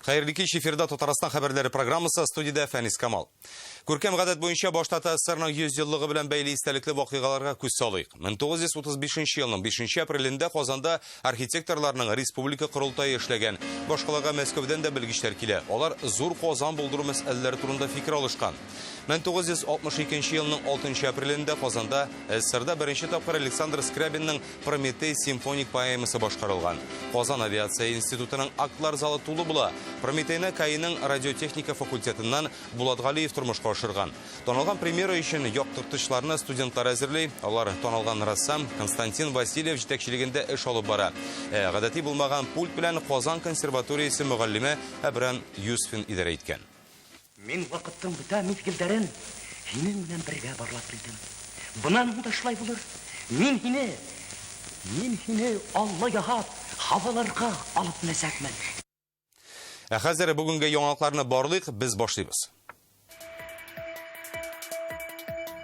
Хәерле кич, эфирда Татарстан хәбәрләре программасы, студиядә Фәнис Камал. Күркәм гадәт буенча башта ТАССРның 100 еллыгы белән бәйле истәлекле вакыйгаларга күз салыйк. 1935 елның 5 апрелендә Казанда архитекторларның республика корылтае эшләгән. Башкалага Мәскәүдән дә белгечләр килә. Алар зур Казан булдыру мәсьәләләре турында фикер алышкан. 1962 елның 6 апрелендә Казанда СССРда беренче тапкыр Александр Скрябинның Прометей симфоник поэмасы башкарылган. Казан авиация институтының актлар залы тулы була. Прометейны КАИның радиотехника факультетыннан Булат Галиев тормышка ашырган. Танылган премьера өчен яктырткычларны студентлар әзерли. Алар танылган рәссам Константин Васильев җитәкчелегендә эш алып бара. Ә гадәти булмаган пульт белән Казан консерваториясе мөгаллиме Әбрам Юсфин идарә иткән. Мин вакытның бөтә мизгелдәрен һинең белән бергә барлап килдем. Бынан һуң да шулай булыр. Мин һине, мин һине алла яһап, һаваларга алып менәсәкмен. Ә хәзер бүгенге яңалыкларны барлыйк, без башлыйбыз.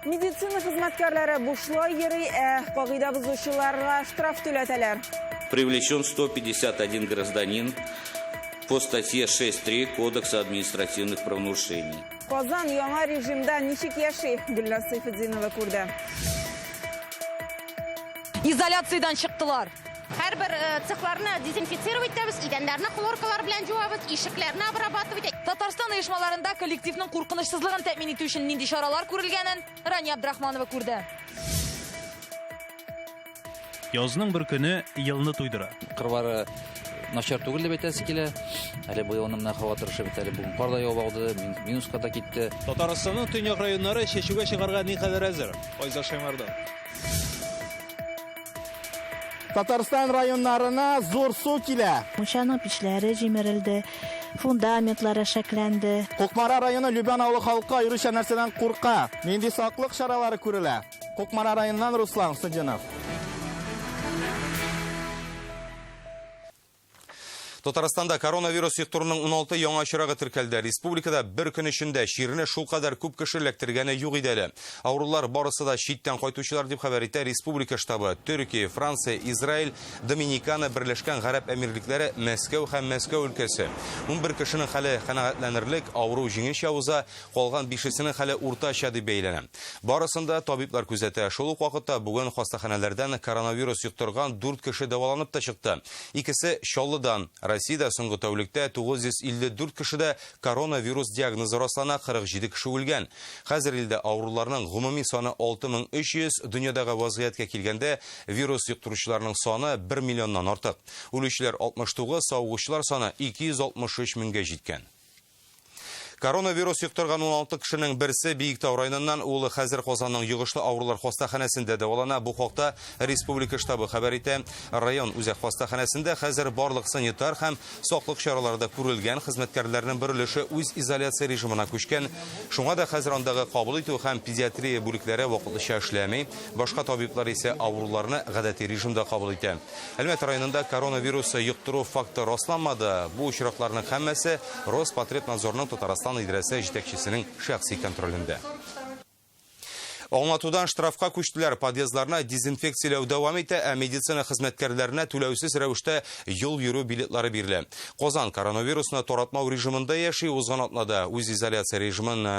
Медицина хезмәткәрләре бушлай йөри, ә кагыйдә бозучыларга штраф түләтәләр. Привлечен 151 гражданин по статье 6.3 Кодекса административных правонарушений. Казан яңа режимда ничек яши? Гөлназ Сәйфетдинова күрде. Изоляциядән чыктылар. Һәрбер э, цехларны дезинфицировать итәбез, идәннәрне хлоркалар белән жуабыз, ишекләрне обрабатывать. Татарстан оешмаларында коллективның куркынычсызлыгын тәэмин итү өчен нинди чаралар күрелгәнен Рания Абдрахманова күрде. Язның бер көне елны туйдыра. Кырлары начар түгел дип әйтәсе килә. Әле быел менә һава торышы бит әле бүген кар да явып алды, минуска да китте. Татарстанның төньяк районнары чәчүгә чыгарга никадәр әзер? Айза Шаймардан. Татарстан районнарына зур су килә. Мунчаның пичләре җимерелде, фундаментлары шәкләнде. Кукмара районы Любян авылы халкы аеруча нәрсәдән курка? Нинди саклык чаралары күрелә? Кукмара районыннан Руслан Хөснетдинов. Татарстанда коронавирус йоктыруның 16 яңа очрагы теркәлде. Республикада бер көн эчендә чирне шулкадәр күп кеше эләктергәне юк иде әле. Авырулар барысы да читтән кайтучылар дип хәбәр итә республика штабы. Төркия, Франция, Израиль, Доминикана, Берләшкән Гарәп Әмирлекләре, Мәскәү һәм Мәскәү өлкәсе. 11 кешенең хәле канәгатьләнерлек, авыру җиңелчә уза, Калган бишесенең хәле уртача дип бәяләнә. Барысын да табиблар күзәтә. Шул ук вакытта бүген хастаханәләрдән коронавирус йоктырган дүрт кеше дәваланып та чыкты. Икесе Чаллыдан. Россиядә соңгы тәүлектә 954 кешедә коронавирус диагнозы раслана, 47 кеше үлгән. Хәзер илдә авыруларның гомуми саны 6300, дөньядагы вазгыятькә килгәндә, вирус йоктыручыларның саны 1 миллионнан артык. Үлүчеләр 69, савыгучылар саны 263 меңгә җиткән. Коронавирус йоктырган 16 кешенең берсе Биектау районыннан, ул хәзер Казанның йогышлы авырулар хастаханәсендә дәвалана. Бу хакта республика штабы хәбәр итә. Район үзәк хастаханәсендә хәзер барлык санитар һәм саклык чаралары да күрелгән, хезмәткәрләрнең бер өлеше үз изоляция режимына күчкән. Шуңа да хәзер андагы кабул итү һәм педиатрия бүлекләре вакытлыча эшләми. Башка табиблар исә авыруларны гадәти режимда кабул итә. Әлмәт районында коронавирус йоктыру факты расланмады. Бу очракларның һәммәсе Роспотребнадзорның Татарстан идарәсе җитәкчесенең шәхси контролендә. Аңлатудан штрафка күчтеләр. Подъездларны дезинфекцияләү дәвам итә, ә медицина хезмәткәрләренә түләүсез рәвештә юл йөрү билетлары бирелә. Казан коронавирусны таратмау режимында яши. Узган атнада үзизоляция режимын э,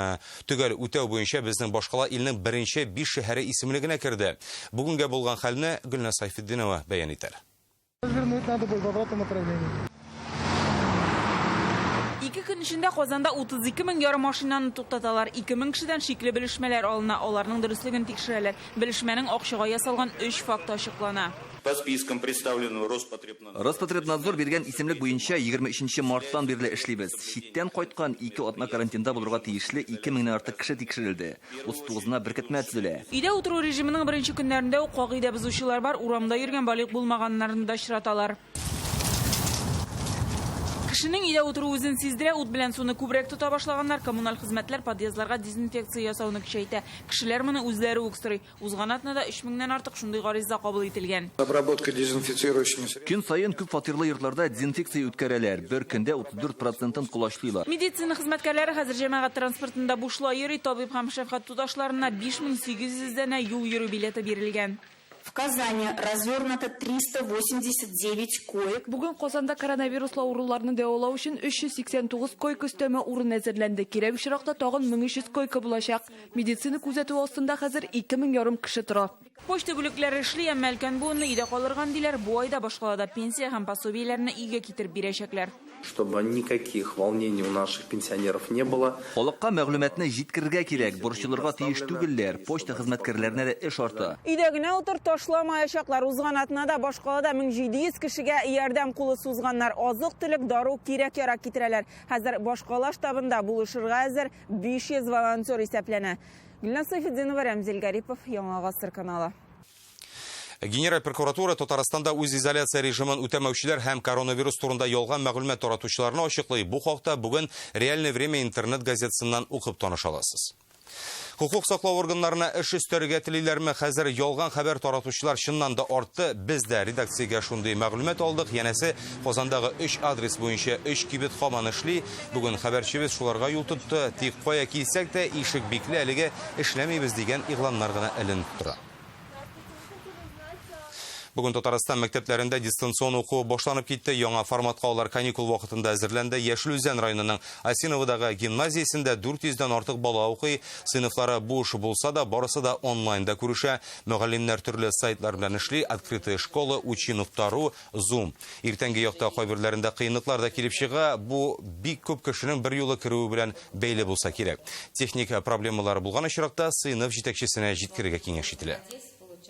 төгәл үтәү буенча безнең башкала илнең беренче биш шәһәре исемлегенә керде. Бүгенгә булган хәлне Гөлназ Сайфетдинова бәян итәр. Развернуть надо будет в обратном направлении. Ике көн эчендә Казанда 32 мең ярым машинаны туктаталар. 2 мең кешедән шикле белешмәләр алына, аларның дөреслеген тикшерәләр. Белешмәнең акчага ясалган өч факты ачыклана. По спискам, представленным Роспотребнадзором. Роспотребнадзор биргән исемлек буенча 23 марттан бирле эшлибез. Читтән кайткан, ике атна карантинда булырга тиешле 2 меңнән артык кеше тикшерелде. 39-на беркетмә төзелә. Өйдә утыру режимының беренче көннәрендә үк кагыйдә бозучылар бар, урамда йөргән балигъ булмаганнарны да очраталар. Кешенең өйдә утыруы үзен сиздерә, ут белән суны күбрәк тота башлаганнар, коммуналь хезмәтләр подъездларга дезинфекция ясауны көчәйтә. Кешеләр моны үзләре үк сорый. Узган атнада 3 меңнән артык шундый гариза кабул ителгән. Обработка дезинфицирующими средствами. Көн саен күп фатирлы йортларда дезинфекция үткәрәләр, бер көндә 34 процентын колачлыйлар. Медицина хезмәткәрләре хәзер җәмәгать транспортында бушлай йөри, табиб һәм шәфкать туташларына 5800 данә юл йөрү билеты бирелгән. В Казани развернуто 389 коек. Бүген Казанда коронавируслы авыруларны дәвалау өчен 389 койка өстәмә урын әзерләнде. Кирәк очракта тагын 1300 койка булачак. Медицина күзәтүе астында хәзер 2500 кеше тора. Почта бүлекләре эшли, әмма өлкән буынны өйдә калырга диләр. Бу айда башкалада пенсия һәм пособиеләрне өйгә китереп бирәчәкләр. Чтобы никаких волнений у наших пенсионеров не было. Халыкка мәгълүматны җиткерергә кирәк, борчылырга тиеш түгелләр. Почта хезмәткәрләренә дә эш арта. Өйдә генә утыр, ташламаячаклар. Узган атнада башкалада 1700 кешегә ярдәм кулы сузганнар. Азык-төлек, дару, кирәк-ярак китерәләр. Хәзер башкала штабында булышырга әзер 500 волонтер исәпләнә. Гөлназ Сайфетдинова, Рәмзил Гарипов, Яңа Гасыр каналы. Генераль прокуратура Татарстанда үз изоляция режимын үтәмәүчеләр һәм коронавирус турында ялган мәгълүмат таратучыларны ачыклый. Бу хакта бүген Реальное время интернет газетасыннан укып таныша аласыз. Хукук саклау органнарына эш өстәргә телиләрме? Хәзер ялган хәбәр таратучылар чыннан да артты. Без дә редакциягә шундый мәгълүмат алдык. Янәсе, Казандагы 3 адрес буенча 3 кибет һаман эшли. Бүген хәбәрчебез шуларга юл тотты. Тик кая килсәк тә ишек бикле, әлегә эшләмибез дигән игъланнар гына эленеп тора. Бүген Татарстан мәктәпләрендә дистанцион уку башланып китте. Яңа форматка алар каникул вакытында әзерләнде. Яшел Үзән районының Осиноводагы гимназиясендә 400дән артык бала укый. Сыйныфлары буш булса да, барысы да онлайнда күрешә. Мөгаллимнәр төрле сайтлар белән эшли. Открытая школа, Учи.ру, Zoom. Иртәнге якта кайберләрендә кыенлыклар да килеп чыга. Бу бик күп кешенең бер юлы керүе белән бәйле булса кирәк. Техник проблемалары булган очракта сыйныф җитәкчесенә җиткерергә киңәш ителә.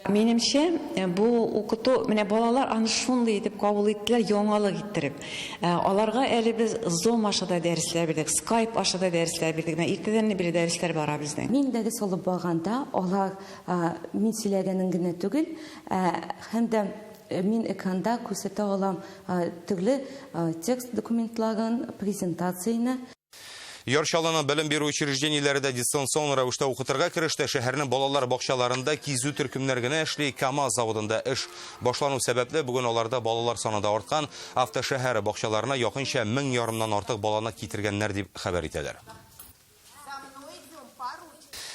Минемчә, бу укыту, менә балалар аны шундый итеп кабул иттеләр, яңалык иттереп. Аларга әле без Zoom аша да дәресләр бирдек, Skype аша да дәресләр бирдек. Менә иртәдән бирле дәресләр бара безнең. Мин дәрес алып барганда, алар мин сөйләгәнен генә түгел, һәм дә мин экранда күрсәтә алам төрле текст документларын, презентацияне. Яр Чаллының белем бирү учреждениеләре дә дистанцион рәвештә укытырга кереште. Шәһәрнең балалар бакчаларында кизү төркемнәр генә эшли. КАМАЗ заводында эш башлану сәбәпле бүген аларда балалар саны да арткан. Автошәһәр бакчаларына якынча 1500-нан артык баланы китергәннәр дип хәбәр итәләр.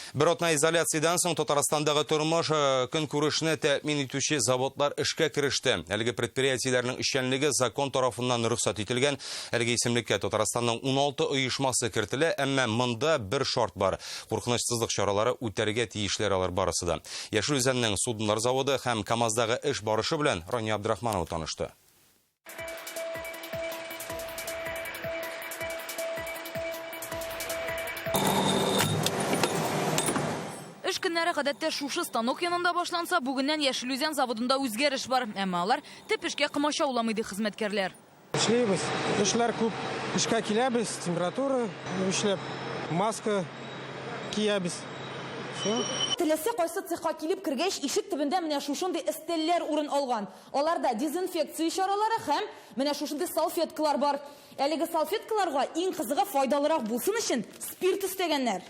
Бер атна изоляциядән соң Татарстандагы тормыш көнкүрешне тәэмин итүче заводлар эшкә кереште. Әлеге предприятиеләрнең эшчәнлеге закон тарафыннан рөхсәт ителгән. Әлеге исемлеккә Татарстанның 16 оешмасы кертелә, әмма монда бер шарт бар. Куркынычсызлык чаралары үтәргә тиешләр алар барысы да. Яшел Үзәннең суднолар заводы һәм КАМАЗдагы эш барышы белән Рания Абдрахманова танышты. Эш көннәре гадәттә шушы станок янында башланса, бүгеннән Яшел Үзән заводында үзгәреш бар. Әмма алар төп эшкә комачауламый, ди хезмәткәрләр. Эшлибез. Эшләр күп. Эшкә киләбез, температура эшләп, маска киябез. Всё. Теләсә кайсы цехка килеп кергәч, ишек төбендә менә шушындый өстәлләр урын алган. Аларда дезинфекция чаралары һәм менә шушындый салфеткалар бар. Әлеге салфеткаларга иң кызыгы файдалырак булсын өчен спирт өстәгәннәр.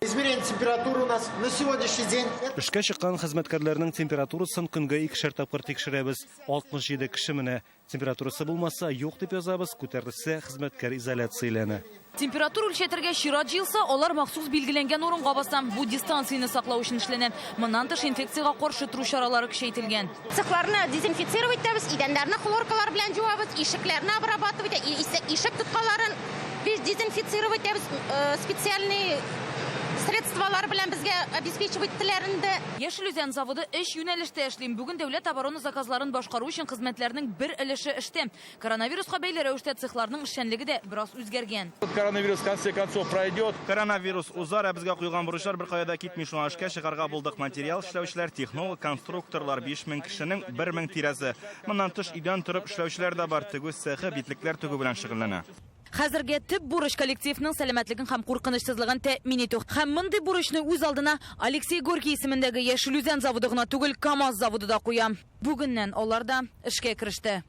Измерение температуры у нас на сегодняшний день. Эшкә чыккан хезмәткәрләрнең температурасын көнгә икешәр тапкыр тикшерәбез. 67 кеше менә. Температурасы булмаса, юк дип язабыз, күтәрелсә, хезмәткәр изоляцияләнә. Температура үлчәтергә чират җыелса, алар махсус билгеләнгән урынга баса. Бу дистанцияне саклау өчен эшләнә. Моннан тыш инфекциягә каршы тору чаралары көчәйтелгән. Цехларны дезинфицировать итәбез, идәннәрне хлоркалар белән җуабыз, ишекләрне обрабатывать, ишек тоткаларын без дезинфицировать итәбез, специальный средстволар белән безгә обеспечивать ителәр инде. Яшел Үзән заводы өч юнәлештә эшли. Бүген дәүләт оборона заказларын башкару өчен хезмәтләрнең бер өлеше эштә. Коронавируска бәйле рәвештә цехларның эшчәнлеге дә бераз үзгәргән. Коронавирус в конце концов пройдет. Коронавирус узар, ә безгә куелган бурычлар бер кая да китми. Шуңа эшкә чыгарга булдык. Материал эшләүчеләр, технолог, конструкторлар 5000 кешенең 1000 тирәсе. Моннан тыш өйдән торып эшләүчеләр дә бар. Тегү цехы битлекләр тегү белән шөгыльләнә. Хәзергә төп бурыч коллективның сәламәтлеген һәм куркынычсызлыгын тәэмин итү. Һәм мондый бурычны үз алдына Алексей Горький исемендәге Яшел Үзән заводы гына түгел, КАМАЗ заводы да куя. Бүгеннән алар да эшкә кереште.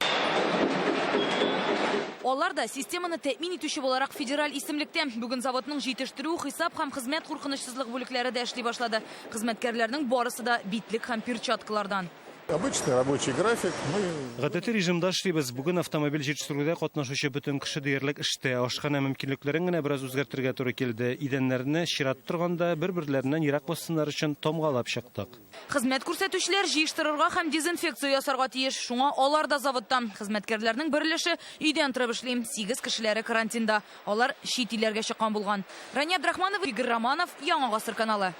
Алар да системаны тәэмин итүче буларак федераль исемлектә. Бүген заводның җитештерү, хисап һәм хезмәт куркынычсызлык бүлекләре дә эшли башлады. Хезмәткәрләрнең барысы да битлек һәм перчаткалардан. Обычный рабочий график. Мы Гадәти режимда эшлибез. Бүген автомобиль җитештерүдә катнашучы бөтен кеше диярлек эштә. Ашханә мөмкинлекләрен генә бераз үзгәртергә туры килде. Идәннәрне чират торганда бер-берләреннән ерак бассыннар өчен тамгалап чыктык. Хезмәт күрсәтүчеләр җыештырырга һәм дезинфекция ясарга тиеш. Шуңа алар да заводта. Хезмәткәрләрнең бер өлеше өйдән торып эшли. 8 кешеләре карантинда. Алар чит илләргә чыккан булган. Рания Абдрахманова, Игорь Романов, Яңа Гасыр каналы.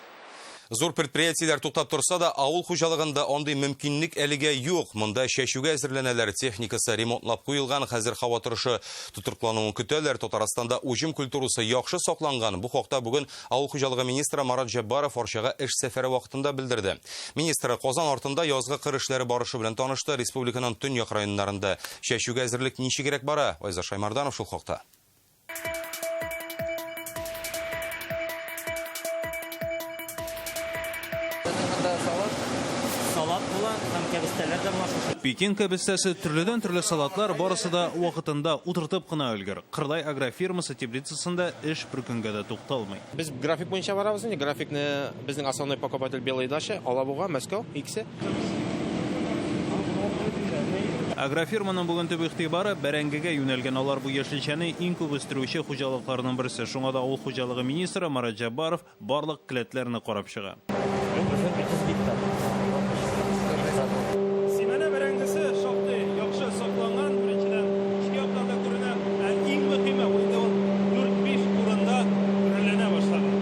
Зур предприятиеләр туктап торса да, авыл хуҗалыгында андый мөмкинлек әлегә юк. Монда чәчүгә әзерләнәләр, техникасы ремонтлап куелган, хәзер һава торышы тотрыклануын көтәләр. Татарстанда уҗым культурасы яхшы сакланган. Бу хакта бүген авыл хуҗалыгы министры Марат Җәббаров Арчага эш сәфәре вакытында белдерде. Министр Казан артында язгы кыр эшләре барышы белән танышты. Республиканың төньяк районнарында чәчүгә әзерлек ничегрәк бара? Айзат Шаймарданов шул хакта. Салат була һәм кәбестәләр дә була шушы. Пекин кәбестәсе, төрледән-төрле салатлар барысы да вакытында утыртып кына өлгер. Кырлай агрофирмасы теплицасында эш бер көнгә дә тукталмый. Без график буенча барабыз инде. Графикны безнең основной покупатель Белая дача, Алабуга, Мәскәү икесе. Агрофирманың бүген төп игътибары бәрәңгегә юнәлгән. Алар бу яшелчәне иң күп үстерүче хуҗалыкларның берсе. Шуңа да авыл хуҗалыгы министры Марат Җәббаров барлык келәтләрне карап чыга. Симәнә бәрәңгесе шактый яхшы сакланган. Беренчедән, эчке яктан да күренә. Ә иң мөһиме, ул инде ул 4-5 урында бөреләнә башлаган.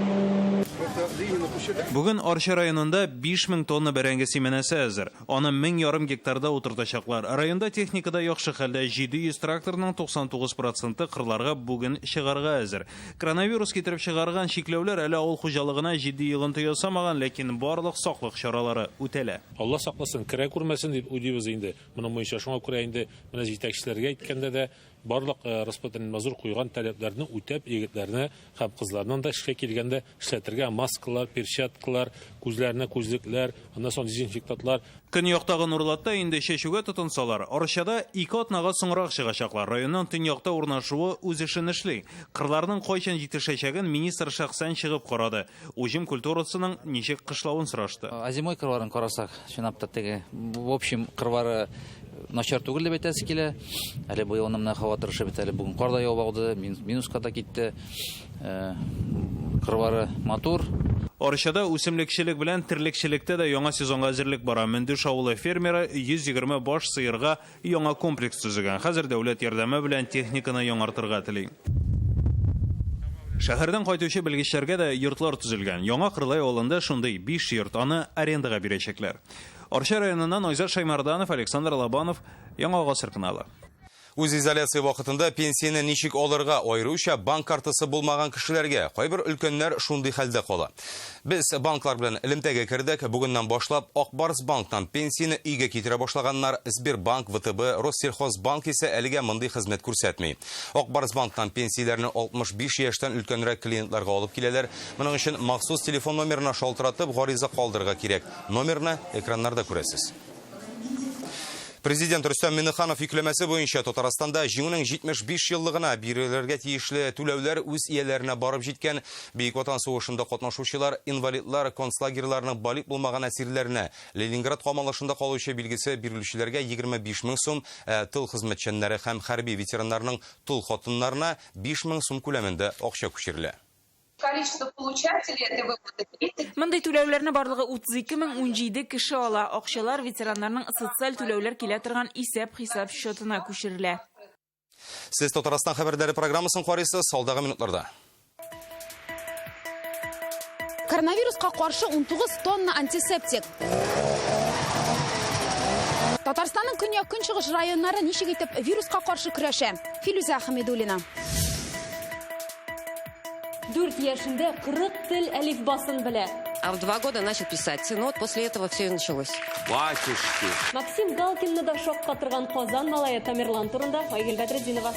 Бүген Арча районында 5000 тонна бәрәңге симәнәсе әзер. Аны 1500 гектарда утыртачаклар. Районда техника да яхшы хәлдә. 700 тракторның 99% кырларга бүген чыгарга әзер. Коронавирус китереп чыгарган чикләүләр әле авыл хуҗалыгына җитди йогынты ясамаган, ләкин барлык саклык чаралары үтәлә. Алла сакласын, керә күрмәсен дип уйлыйбыз инде. Моның буенча шуңа күрә инде менә җитәкчеләргә әйткәндә дә барлык Роспотребнадзор куйган таләпләрне үтәп, егетләрне һәм кызларны да эшкә килгәндә эшләтергә маскалар, перчаткалар, күзләренә күзлекләр, аннан соң дезинфектантлар. Көньяктагы Нурлатта инде чәчүгә тотынсалар, Арчада 2 атнага соңрак чыгачаклар. Районның төньякта урнашуы үз эшен эшли. Кырларның кайчан җитешәчәген министр шәхсән чыгып карады. Уҗым культурасының ничек кышлавын сорашты. Озимой кырларын карасак, чынлап та теге, в общем, кырлары начар түгел дип әйтәсе килә. Әле быел менә һава торышы бит әле бүген кар да явып алды, минуска да китте. Кырлары матур. Арчада үсемлекчелек белән терлекчелектә дә яңа сезонга әзерлек бара. Мөндеш авылы фермеры 120 баш сыерга яңа комплекс төзегән. Хәзер дәүләт ярдәме белән техниканы яңартырга тели. Шәһәрдән кайтучы белгечләргә дә йортлар төзелгән. Яңа Кырлай авылында шундый 5 йорт, аны арендага бирәчәкләр. Арча районыннан Айзат Шаймарданов, Александр Лобанов, Яңа Гасыр каналы. Үз изоляция вакытында пенсияне ничек алырга, аеруча банк картасы булмаган кешеләргә, кайбер өлкәннәр шундый хәлдә кала. Без банклар белән элемтәгә кердек. Бүгеннән башлап Ак Барс банктан пенсияне өйгә китерә башлаганнар. Сбербанк, ВТБ, Россельхозбанк исә әлегә мондый хезмәт күрсәтми. Ак Барс банктан пенсияләрне 65 яшьтән өлкәнрәк клиентларга алып киләләр. Моның өчен махсус телефон номерына шалтыратып гариза калдырырга кирәк. Номерны экраннарда күрәсез. Президент Рөстәм Миңнеханов йөкләмәсе буенча Татарстанда Җиңүнең 75 еллыгына бирелергә тиешле түләүләр үз ияләренә барып җиткән. Бөек Ватан сугышында катнашучылар, инвалидлар, концлагерьларның балигъ булмаган әсирләренә, Ленинград камалышында калучы билгесе бирелүчеләргә 25 мең сум, ә тыл хезмәтчәннәре һәм хәрби ветераннарның тол хатыннарына 5 мең сум күләмендә акча күчерелә. Количество получателей этой выплаты тридцать. Мондый түләүләрне барлыгы утыз ике мең унҗиде кеше ала. Акчалар ветераннарның социаль түләүләр килә торган исәп-хисап счетына күчерелә. Сез Татарстан хәбәрләре программасын карыйсыз, алдагы минутларда. Коронавируска каршы 19 тонна антисептик. Татарстанның көньяк-көнчыгыш районнары ничек итеп вируска каршы көрәшә? Филүзә Хәмидуллина. 4 яшендә 40 тел әлифбасын белә. А в 2 года начал писать. Ну вот после этого все и началось. Батюшки. Максим Галкинны да шаккатырган Казан малае Тамерлан турында Айгөл Бәдретдинова.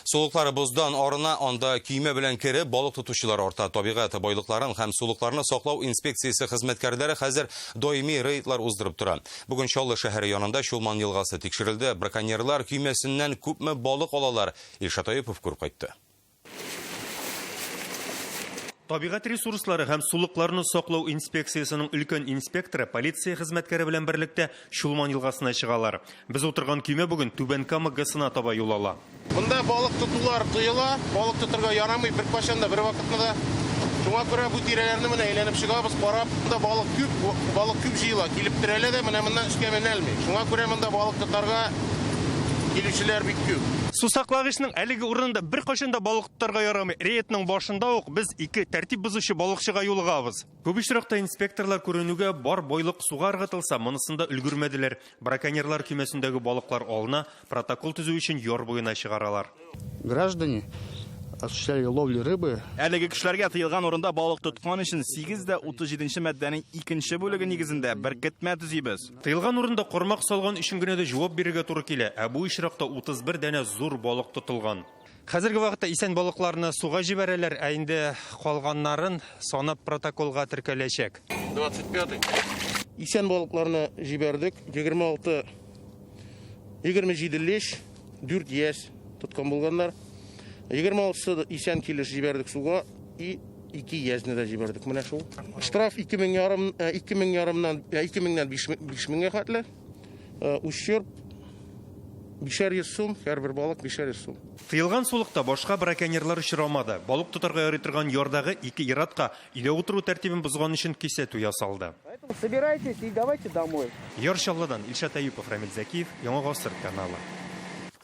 Сулыклары боздан арына, анда көймә белән кереп балык тотучылар арта. Табигать байлыкларын һәм сулыкларны саклау инспекциясе хезмәткәрләре хәзер даими рейдлар уздырып тора. Бүген Чаллы шәһәре янында Чулман елгасы тикшерелде. Браконьерлар көймәсеннән күпме балык алалар? Илшат Әюпов күреп кайтты. Табигать ресурслары һәм сулыкларны саклау инспекциясенең өлкән инспекторы полиция хезмәткәре белән берлектә Чулман елгасына чыгалар. Без утырган көймә бүген Түбән Кама ГЭСына таба юл ала. Монда балык тотулар тыела, балык тотырга ярамый беркайчан да, бервакытны да. Шуңа күрә бу тирәләрне менә әйләнеп чыгабыз, карап, монда балык күп, балык күп җыела, килеп терәлә дә, менә моннан өскә менәлми. Шуңа күрә монда балык тотарга килүчеләр бик күп. Сусаклагычның әлеге урынында беркайчан да балык тотарга ярамый. Рейдның башында ук без ике тәртип бозучы балыкчыга юлыгабыз. Күп очракта инспекторлар күренүгә бар байлык суга ыргытылса, монысында өлгермәделәр. Браконьерлар көймәсендәге балыклар алына, протокол төзү өчен яр буена чыгаралар. Граждане осуществляли ловлю рыбы. Әлеге кешеләргә тыелган урында балык тоткан өчен 8 37 маддәнең икенче бүлеге нигезендә беркетмә төзибез. Тыелган урында кармак салган өчен генә дә җавап бирергә туры килә. Ә бу очракта 31 данә зур балык тотылган. Хәзерге вакытта исән балыкларны суга җибәрәләр, ә инде калганнарын санап протоколга теркәләчәк. 25. Исән балыкларны җибәрдек. 26, 27 лещ, 4 язь тоткан булганнар. 26 исән килеш җибәрдек суга и 2 язьне дә җибәрдек. Менә шул. Штраф 2 мең ярым, 2 мең ярымнан, 2 меңнән 5 меңгә хәтле. Ущерб 500 сум, һәрбер балык 500 сум. Тыелган сулыкта башка браконьерлар очрамады. Балык тотарга ярый торган ярдагы ике ир-атка өйдә утыру тәртибен бозган өчен кисәтү ясалды. Поэтому собирайтесь и давайте домой. Яр Чаллыдан Илшат Әюпов, Рамил Зәкиев, Яңа Гасыр каналы.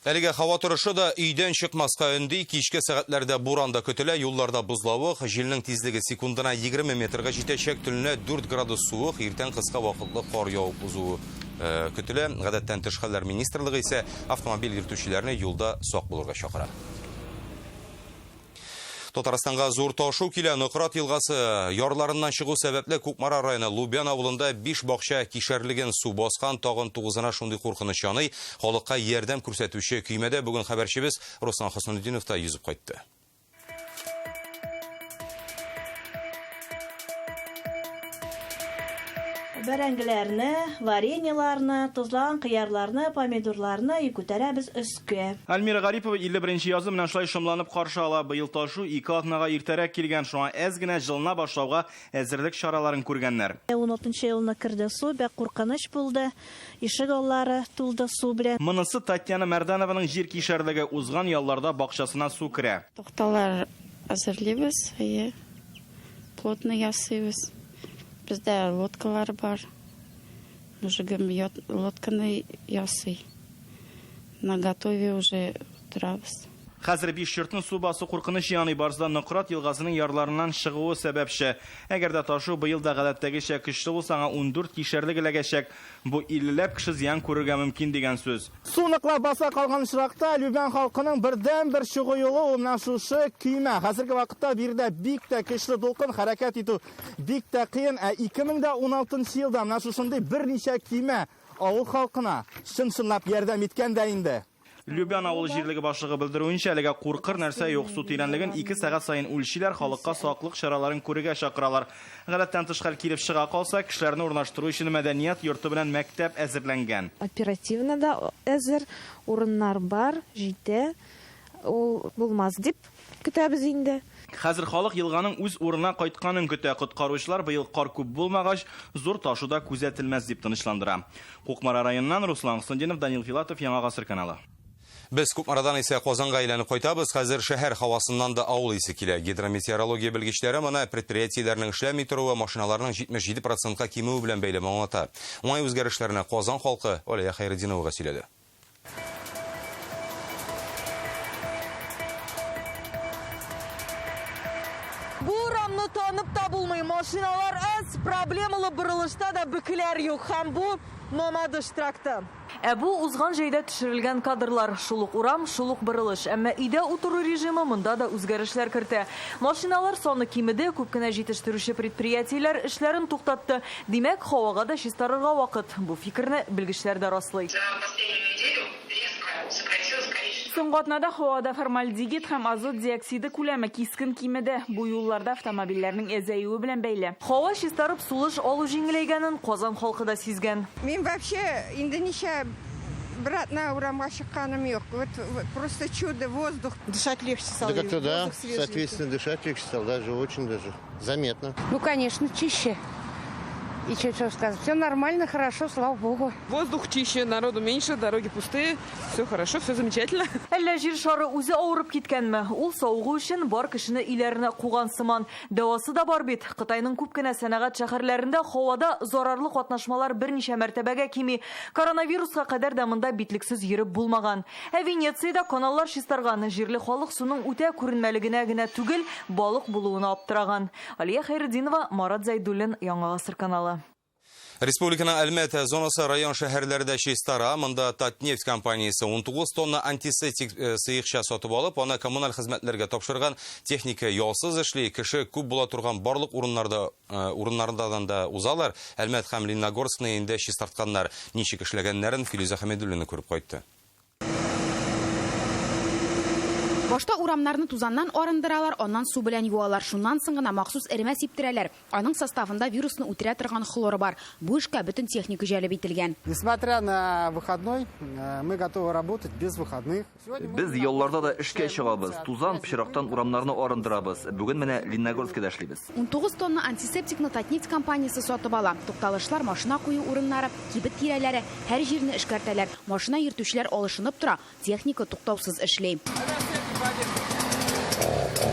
Әлегә һава торышы да өйдән чыкмаска өнди. Кичке сәгатьләрдә буран да көтелә, юлларда бозлавык, җилнең тизлеге секундына 20 метрга җитәчәк, төнлә 4 градус суык, иртән кыска вакытлы кар явып узуы көтелә. Гадәттән тыш хәлләр министрлыгы исә автомобиль йөртүчеләрне юлда сак булырга чакыра. Татарстанга зур ташу килә. Нократ елгасы ярларыннан чыгу сәбәпле Кукмара районы Лубян авылында 5 бакча кишәрлеген су баскан, тагын 9-ына шундый куркыныч яный. Халыкка ярдәм күрсәтүче көймәдә бүген хәбәрчебез Руслан Хөснетдинов та йөзеп кайтты. Бәрәңгеләрне, вареньеларны, тозлаган кыярларны, помидорларны и күтәрәбез өскә. Альмира Гарипова 51 язы менә шулай шомланып каршы ала. Быел ташу 2 атнага иртәрәк килгән, шуңа әз генә җылына башлауга әзерлек чараларын күргәннәр. 16 елны керде су, бик куркыныч булды. Ишек аллары тулды су белән. Монысы Татьяна Мәрданованың җир кишәрлеге, узган ялларда бакчасына су керә. Такталар әзерлибез, әйе. Плотно ясыйбыз. Бездә лодкалар бар. Мужигым лодканы ясый. На готове уже торабыз. Хәзер биш йортны су басу куркыныч яный, барысы да Нократ елгасының ярларыннан чыгуы сәбәпче. Әгәр дә ташу быел да гадәттәгечә көчле булса, аңа 14 кишәрлек эләгәчәк. Бу 50ләп кеше зыян күрергә мөмкин дигән сүз. Су ныклап баса калган очракта Любян халкының бердән-бер чыгу юлы ул менә шушы көймә. Хәзерге вакытта биредә бик тә көчле дулкын, хәрәкәт итү бик тә кыен. Ә 2016 елда менә шушындый берничә көймә авыл халкына чын-чынлап ярдәм иткән дә инде. Любян авыл җирлеге башлыгы белдерүенчә, әлегә куркыр нәрсә юк. Су тирәнлеген 2 сәгать саен үлчиләр, халыкка саклык чараларын күрергә чакыралар. Гадәттән тыш хәл килеп чыга калса, кешеләрне урнаштыру өчен мәдәният йорты белән мәктәп әзерләнгән. Оперативно да әзер, урыннар бар, җитә. Ул булмас дип көтәбез инде. Хәзер халык елганың үз урынына кайтканын көтә. Коткаручылар быел кар күп булмагач, зур ташу да күзәтелмәс дип тынычландыра. Кукмара районыннан Руслан Хөснетдинов, Данил Филатов, Яңа Гасыр каналы. Без Кукмарадан исә Казанга әйләнеп кайтабыз. Хәзер шәһәр һавасыннан да авыл исе килә. Гидрометеорология белгечләре моны предприятиеләрнең эшләми торуы, машиналарның 77%ка кимүе белән бәйле аңлата. Уңай үзгәрешләрне Казан халкы Алия Хәйретдиновага сөйләде. Бу урамны танып та булмый. Машиналар аз, проблемалы борылышта да бөкеләр юк. Һәм бу Мамадыш тракты. Ә бу узган җәйдә төшерелгән кадрлар. Шул ук урам, шул ук борылыш. Әмма өйдә утыру режимы монда да үзгәрешләр кертә. Машиналар саны кимеде, күп кенә җитештерүче предприятиеләр эшләрен туктатты. Димәк, һавага да чистарырга вакыт. Бу фикерне белгечләр дә раслый. Соңгы атнада һавада формальдегид һәм азот диоксиды күләме кискен кимеде. Бу юлларда автомобильләрнең әзәюе белән бәйле. Һава чистарып сулыш алу җиңеләйгәнен Казан халкы да сизгән. Мин вообще инде ничә Бер атна урамга чыкканым юк. Вот просто чудо, воздух. Дышать легче стало. Да как-то да, соответственно, дышать легче стало, даже очень даже заметно. Ну, конечно, чище. И что сказать, все нормально, хорошо, слава богу. Воздух чище, народу меньше, дороги пустые, все хорошо, все замечательно. Әллә җир шары үзе авырып киткәнме? Ул савыгу өчен бар кешене өйләренә куган сыман. Дәвасы да бар бит. Кытайның күп кенә сәнәгать шәһәрләрендә һавада зарарлы катнашмалар берничә мәртәбәгә кими. Коронавируска кадәр дә монда битлексез йөреп булмаган. Ә Венециядә каналлар чистарган. Җирле халык суның үтә күренмәлегенә генә түгел, балык булуына аптыраган. Алия Хәйретдинова, Марат Зәйдуллин, Яңа Гасыр каналы. Республиканың Әлмәт зонасы район шәһәрләре дә чистара. Монда Татнефть компаниясе 19 тонна антисептик сыекча сатып алып, аны коммуналь хезмәтләргә тапшырган. Техника ялсыз эшли, кеше күп була торган барлык урыннарда урыннардан да узалар. Әлмәт һәм Лениногорскны инде чистартканнар. Ничек эшләгәннәрен Филүзә Хәмидуллина күреп кайтты. Башта урамнарны тузаннан арындыралар, аннан су белән юалар. Шуннан соң гына махсус эремә сиптерәләр. Аның составында вирусны үтерә торган хлор бар. Бу эшкә бөтен техника җәлеп ителгән. Несмотря на выходной, мы готовы работать без выходных. Без ялларда да эшкә чыгабыз. Тузан, пычрактан урамнарны арындырабыз. Бүген менә Лениногорскида эшлибез. 19 тонна антисептикны Татнефть компаниясе сатып ала. Тукталышлар, машина кую урыннары, кибет тирәләре, һәр җирне эшкәртәләр. Машина йөртүчеләр алышынып тора, техника туктаусыз эшли.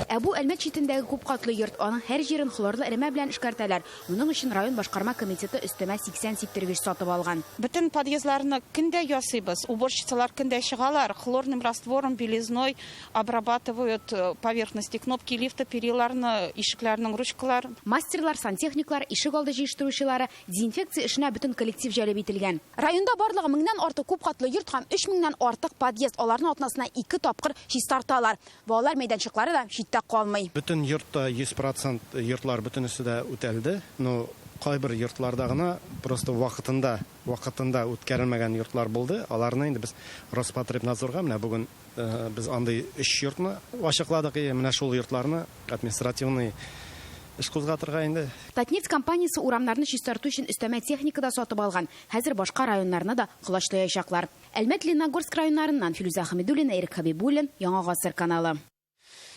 Ә бу Әлмәт читендәге күп катлы йорт, аның һәр җирен хлорлы эремә белән эшкәртәләр. Моның өчен район башкарма комитеты өстәмә 80 сиптергеч сатып алган. Бөтен подъездларны көндә ясыйбыз. Уборщицалар көндә чыгалар, хлорным раствором, белизной обрабатывают поверхности, кнопки лифта, периларны, ишекләрнең ручкаларын. Мастерлар, сантехниклар, ишек алды җыештыручылары, дезинфекция эшенә бөтен коллектив җәлеп ителгән. Районда барлыгы 1000-нән артык күп катлы йорт һәм 3000-нән артык подъезд. Аларны атнасына 2 тапкыр чистарталар. Балалар мәйданчыклары да читтә калмый. Бөтен йортта 100% йортлар бөтенесе дә үтәлде. Но кайбер йортларда гына просто вакытында үткәрелмәгән йортлар булды. Аларны инде без Роспотребнадзорга менә бүген без андый 3 йортны ачыкладык. Менә шул йортларны административный эш кузгатырга инде. Татнефть компаниясе урамнарны чистарту өчен өстәмә техника да сатып алган. Хәзер башка районнарны да колачлаячаклар. Әлмәт, Лениногорск районнарыннан Филүзә Хәмидуллина, Ирек Хәбибуллин, Яңа Гасыр каналы.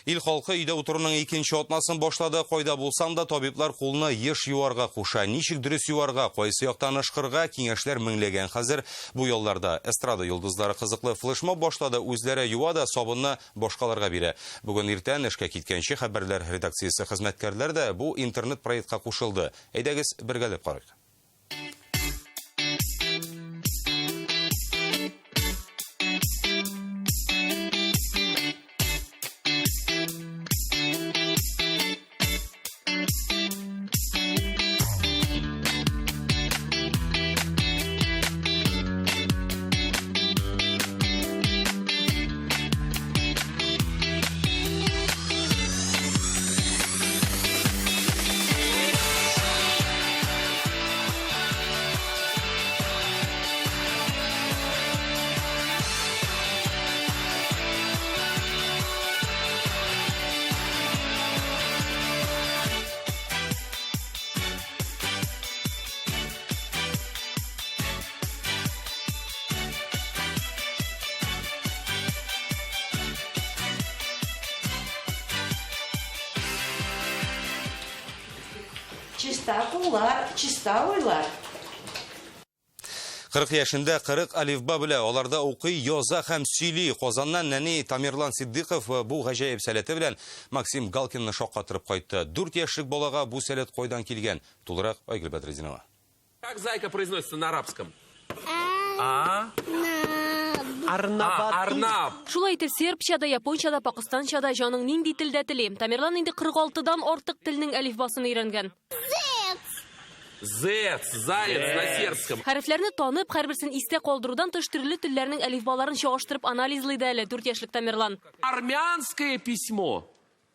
Ил халкы өйдә утыруның икенче атнасын башлады. Кайда булсаң да табиблар кулны еш юарга куша. Ничек дөрес юарга, кайсы яктан ышкырга киңәшләр меңләгән. Хәзер бу ялларда эстрада йолдызлары кызыклы флешмоб башлады. Үзләре юа да сабынны башкаларга бирә. Бүген иртән эшкә киткәнче хәбәрләр редакциясе хезмәткәрләре дә бу интернет проектка кушылды. Әйдәгез бергәләп карыйк. Чиста куллар, чиста уйлар. 40 яшендә 40 алифба белә, аларда укый, яза һәм сөйли. Казаннан нәни Тамерлан Сиддиков бу гаҗәеп сәләте белән Максим Галкинны шаккатырып кайтты. 4 яшьлек балага бу сәләт кайдан килгән? Тулырак Айгөл Бәдретдинова. Как зайка произносится на арабском? Арнаб. Шулай итеп сербча да, японча да, пакистанча да җаның нинди телдә тели. Тамерлан инде 46-дан артык телнең әлифбасын өйрәнгән. Зец, заяц на сербском. Хәрефләрне танып, һәрберсен истә калдырудан тыш төрле телләрнең әлифбаларын чагыштырып анализлый да әле 4 яшьлек Тамерлан. Армянское письмо.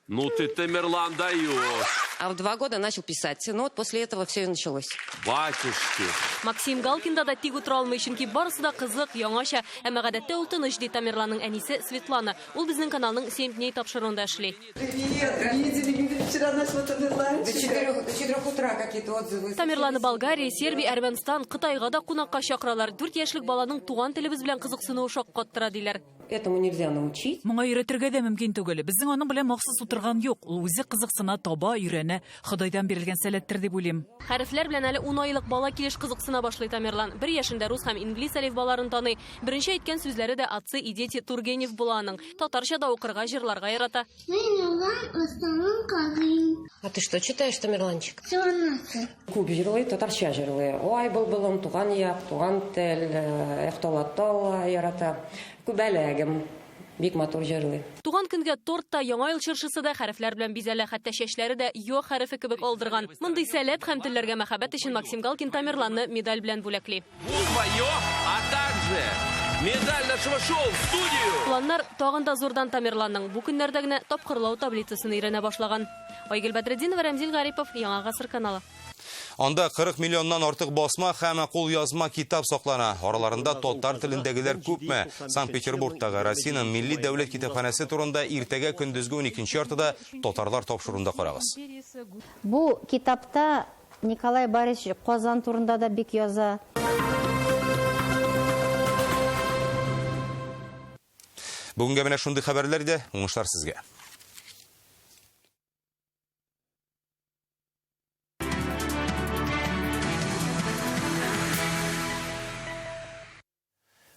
Ну ты, Тамерлан, даешь. А в 2 года начал писать. Ну вот после этого все и началось. Батюшки. Максим Галкинда да тик утыра алмый, чөнки барысы да кызык, яңача. Әмма гадәттә ул тыныч, ди Тамерланның әнисе Светлана. Ул безнең каналның 7 дней тапшыруында эшли. Привет! Видели, видели вчера нашего Тамерланчика. До 4 утра какие-то отзывы. Тамерланы Болгария, Сербия, Әрмәнстан, Кытайга да кунакка чакыралар. 4 яшьлек баланың туган телебез белән кызыксынуы шаккаттыра, диләр. Этому нельзя научить. Моңа өйрәтергә дә мөмкин түгел. Безнең аның белән махсус утырган юк. Ул үзе кызыксына, таба, өйрәнә. Ходайдан бирелгән сәләттер дип уйлыйм. Хәрефләр белән әле 10 айлык бала килеш кызыксына башлый Тамерлан. 1 яшендә рус һәм инглиз әлифбаларын таный. Беренче әйткән сүзләре дә отцы и дети Тургенев була аның. Татарча да укырга, җырларга ярата. А ты что читаешь, Тамерланчик? Күп җырлый, татарча җырлый. Ой, былбылым, туган як, туган тел, Эхтолатол ярата. Күбәләгем. Бик матур җырлый. Туган көнгә торт та, яңа ел чыршысы да хәрефләр белән бизәлә, хәтта чәчләре дә ё хәрефе кебек алдырган. Мондый сәләт һәм телләргә мәхәббәт өчен Максим Галкин Тамерланны медаль белән бүләкли. Буква Ё, а также медаль нашего шоу в студию. Планнар тагын да зурдан Тамерланның. Бу көннәрдә генә тапкырлау таблицасын өйрәнә башлаган. Айгөл Бәдретдинова, Рәмзил Гарипов, Яңа Гасыр каналы. Анда 40 миллионнан артык басма һәм кулъязма китап саклана. Араларында татар телендәгеләр күпме? Санкт-Петербургтагы Россиянең милли дәүләт китапханәсе турында иртәгә көндезге уникенче яртыда татарлар тапшыруында карагыз. Бу китапта Николай Борисович Казан турында да бик яза. Бүгенгә менә шундый хәбәрләр иде. Уңышлар сезгә.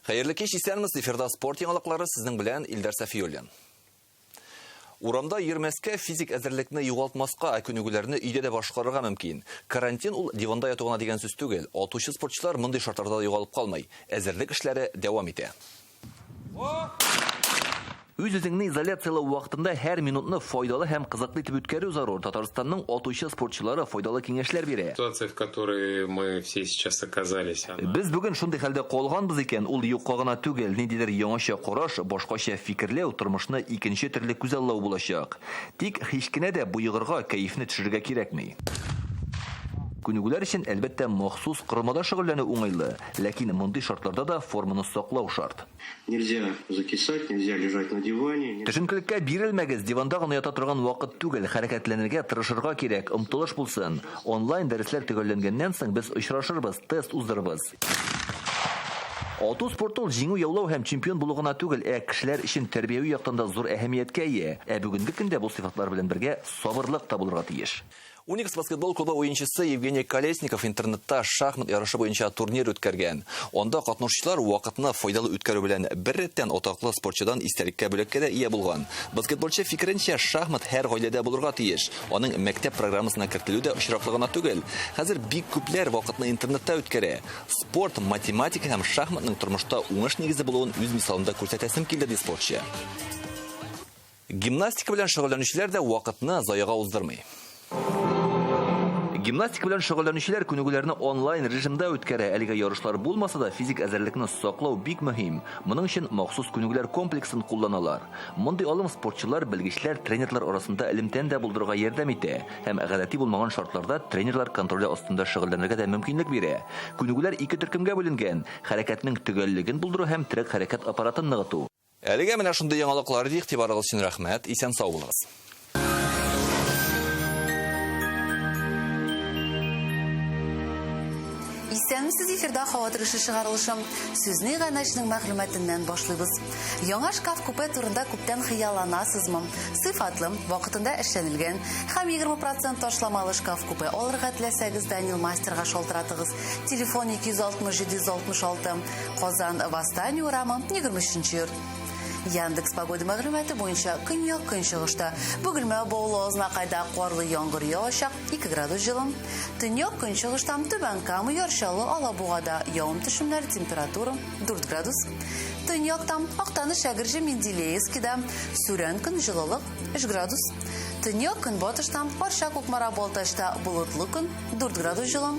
Хәерле кич, исәнмесез. Эфирда спорт яңалыклары, сезнең белән Илдар Сафиуллин. Урамда йөрмәскә, физик әзерлекне югалтмаска, ә күнегүләрне өйдә дә башкарырга мөмкин. Карантин ул диванда яту гына дигән сүз түгел. Атучы спортчылар мондый шартларда да югалып калмый. Әзерлек эшләре дәвам итә. Үз-үзеңне изоляцияләү вакытында һәр минутны файдалы һәм кызыклы итеп үткәрү зарур. Татарстанның атучы спортчылары файдалы киңәшләр бирә. Ситуация, в которой мы все сейчас оказались, она Без бүген шундый хәлдә калганбыз икән, ул юкка гына түгел. Ниндидер яңача караш, башкача фикерләү, тормышны икенче төрле күзаллау булачак. Тик һич кенә дә боегырга, кәефне төшерергә кирәкми. Күнегүләр өчен, әлбәттә, махсус корылмада шөгыльләнү уңайлы, ләкин мондый шартларда да форманы саклау шарт. Нельзя закисать, нельзя лежать на диване. Төшенкелеккә бирелмәгез, диванда гына ята торган вакыт түгел, хәрәкәтләнергә тырышырга кирәк, омтылыш булсын. Онлайн дәресләр төгәлләнгәннән соң без очрашырбыз, тест уздырырбыз. Ату спорты ул җиңү яулау һәм чемпион булу гына түгел, ә кешеләр өчен тәрбияви яктан да зур әһәмияткә ия. Ә бүгенге көндә бу сыйфатлар белән бергә сабырлык та булырга тиеш. Уникс баскетбол клубы уенчысы Евгений Колесников интернетта шахмат ярышы буенча турнир үткәргән. Анда катнашучылар вакытны файдалы үткәрү белән бер рәттән атаклы спортчыдан истәлеккә бүләккә дә ия булган. Баскетболчы фикеренчә, шахмат һәр гаиләдә булырга тиеш. Аның мәктәп программасына кертелү дә очраклы гына түгел. Хәзер бик күпләр вакытны интернетта үткәрә. Спорт, математика һәм шахматның тормышта уңыш нигезе булуын үз мисалында күрсәтәсем килде, ди спортчы. Гимнастика белән шөгыльләнүчеләр дә вакытны заяга уздырмый. Гимнастика белән шөгыльләнүчеләр күнегүләрне онлайн режимда үткәрә. Әлегә ярышлар булмаса да, физик әзерлекне саклау бик мөһим. Моның өчен махсус күнегүләр комплексын кулланалар. Мондый алым спортчылар, белгечләр, тренерлар арасында элемтәне дә булдырырга ярдәм итә һәм гадәти булмаган шартларда тренерлар контроле астында шөгыльләнергә дә мөмкинлек бирә. Күнегүләр ике төркемгә бүленгән: хәрәкәтнең төгәллеген булдыру һәм терәк хәрәкәт аппаратын ныгыту. Әлегә менә шундый яңалыклар иде. Игътибарыгыз өчен рәхмәт. Исән сау булыгыз. Исәнмесез, эфирда һава торышы чыгарылышы. Сүзне иганәченең мәгълүматыннан башлыйбыз. Яңа шкаф-купе турында күптән хыялланасызмы? Сыйфатлы, вакытында эшләнелгән һәм егерме процент ташламалы шкаф-купе алырга теләсәгез, Данил Мастерга шалтыратыгыз. Телефон ике йөз алтмыш җиде йөз алтмыш алты. Казан, Восстание урамы, егерме өченче йорт. Яндекс погода мәгълүматы буенча көньяк көнчыгышта Бөгелмә, Баулы, Азнакайда карлы яңгыр явачак, 2 градус җылы. Төньяк көнчыгышта Түбән Кама, Яр Чаллы, Алабугада явым төшемнәр, температура 4 градус. Төньякта Актаныш, Әгерҗе, Менделеевскида сүрән көн, җылылык 3 градус. Төньяк көнбатышта Арча, Кукмара, Балтачта болытлы көн, 4 градус җылы.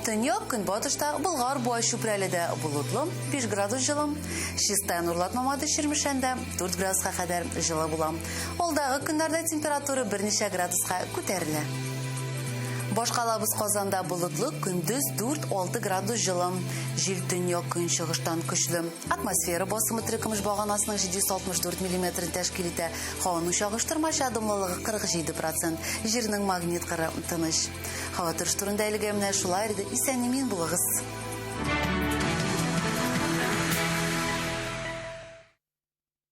Төньяк көнбатышта Болгар, Буа, Чүпрәледә болытлы, 5 градус җылы. Чистай, Нурлат, Мамадыш, Чирмешәндә 4 градуска кадәр җылы була. Алдагы көннәрдә температура берничә градуска күтәрелә. Башкалабыз Казанда болытлы, көндез 4-6 градус җылы. Җил төньяк көнчыгыштан көчле. Атмосфера басымы терекөмеш баганасының 764 миллиметрын тәшкил итә. Һаваның чагыштырмача дымлылыгы 47 процент. Җирнең магнит кыры тыныч. Һава торышы турында әлегә менә шулай иде. Исән-имин булыгыз.